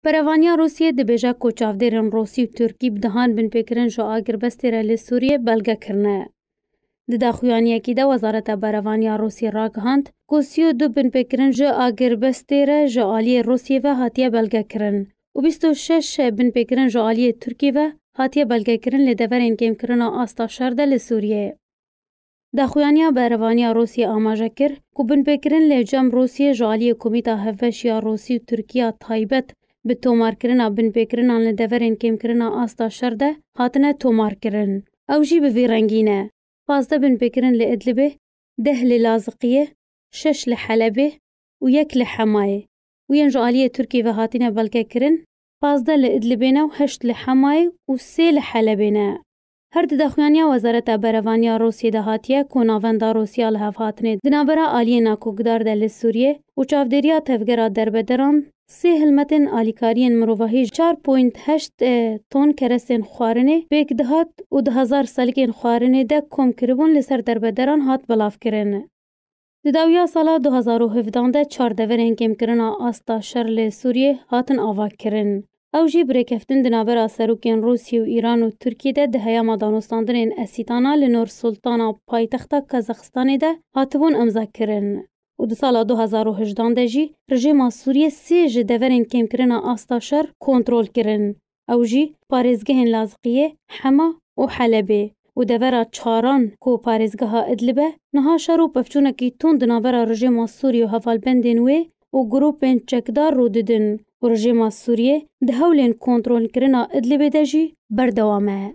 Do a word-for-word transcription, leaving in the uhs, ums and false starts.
Berevaniya Rûsiyê dibêje ku çavdêrên Rûsî û Tirkî bi dehan binpêkirin ji agirbestê re li Sûriyê belge kirine. Di daxuyaniyekî de Wezareta Berevaniya Rûsî ragihand ku sî û du binpêkirin ji agirbestê re ji aliyê Rûsiyê ve hatiye belgekirin û bîst û şeş binpêkirin ji aliyê Tirkiyê ve hatiye belgekirin li deverên kêmkirina asta şer de li Sûriyê. Daxuyaniya Berevaniya Rûsiyê amaje kir ku binpêkirin li cem Rûsiyê ji aliyê Komîta Hevbeş ya Rûsî û Tirkiya taybet bi tomarkirina binpêkirinan li deverên kêmkirina asta şer de hatine tomarkirin. Ew jî bi vî rengî ne: pazdeh binpêkirin li Idlibê, deh li Laziqiyê, şeş li Helebê û yek li Hemayê û yên ji aliyê Tirkiyê ve hatine belgekirin, pazdeh li Idlibê ne û heşt li Hemayê û sê li Helebê ne. Her di daxuyaniya Wezareta Berevaniya Rûsiyê de hatiye ku navenda Rûsiya li hevhatinê di navbera aliyê nakokdar de li Sûriyê û çavdêriya tevgera derbederan sê hilmetên alîkariyên mirovahî ji çar point heşt ton kerestên xwarinê pêk dihat û di hezar selikên xwarinê de kom kiribûn li ser derbederan hat belavkirin. Di dawiya sala du hezar û hevdehan de çar deverên kêmkirina asta şer li Sûriyê hatin avakirin. Ew jî bi rêkeftin di navbera serokên Rûsî û Îran û Tirkiyê de di heyama danûstandinên Esîtana li Nur Sultana paytexta Kazaxistanê de hatibûn imzakirin. Û di sala du hezar û hejdehan de jî rejîma Sûriyê sê ji deverên kêmkirina asta şer kontrol kirin. Ew jî parêzgehên Laziqiyê, Hema û Helebê û devera çaran ku parêzgeha Idlib e, niha şer û pevçûnekî tund di navbera rejîma Sûriyê û hevalbendên wê û grûpên çekdar rû didin û rejîma Sûriyê di hewlên kontrolkirina Idlibê de jî berdewam e.